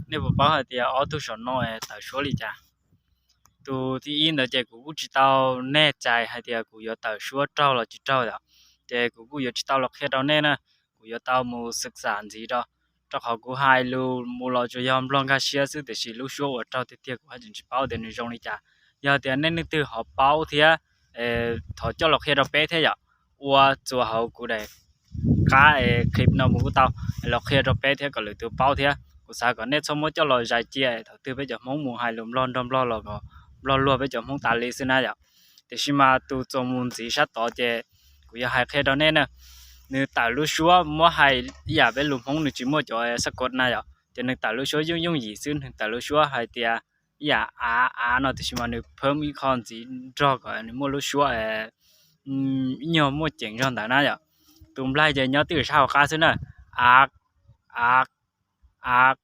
nej puas paub hais tias ob tug saum no tawm suab li cas? Tus thib ib ntawd ces kuv kuj tsis tau nej cais hais tias kuv yuav tawm suab raug los tsis raug yom, ces kuv kuj yuav tsis tau los qhia rau nej na. Kuv yuav tau mus xwm xam ntxiv rau, rau qhov kuv hais lus mus los tsuas yog nplog nkag siab xwb, tiam sis lub suab uas raug tiag tiag kuv haj tseem tsis paub tias nws zoo li cas. Yog tias nej leej twg ho paub thiab, thov coj los qhia rau peb thiab yom. Ua txuas hauv kuv daim qab clip no mus kuj tau, los qhia rau peb thiab kom lwm tus paub thiab. Kuv xav kom nej txhob muab coj los zais cia thaum twg peb cov Hmoob mus hais lus nplog nrog nplog los kom nplog luag peb cov Hmoob tas li xwb na yom. Tiam sis mas tus txuas mus ntxiv sab tod ces kuv yuav hais qhia rau nej na. Nws tawm lub suab muab hais ib yam peb lus Hmoob nws tsis muaj cov xab kod na yom, ces nws tawm lub suab yooj yooj yim xwb, nws tawm lub suab hais tias ib yam av av no, tiam sis mas nws phab ib qho ntxiv nrog kom nws muaj lub suab ib nyuag muaj ceem zog ntawd na yom. Tus nplaig ces nyob twb sab hauv qab xwb na. Av, av, av,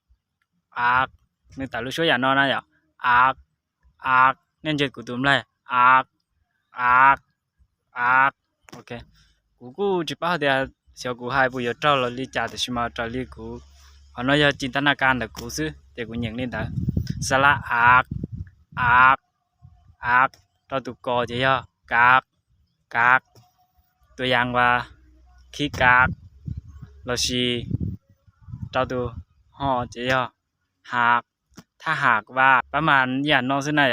av. Nws tawm lub suab yam no na yom. Av, av. Nej ntsia kuv tus nplaig. Av, av, av. Ok, kuv kuj tsis paub hais tias xyov kuv hais puas yuav raug los li cas, tiam sis mas raws li kuv, qhov no yog cim ta na ka ntawm kuv xwb ces kuv nyeem li ntawd. Xa la av, av, av. Rau tus kos ces yog kav, kav. Tus yas vas, khib kav. Lossis rau tus ho ces yog hav, thaj hav vas. Pab mas ib yam no xwb na yom.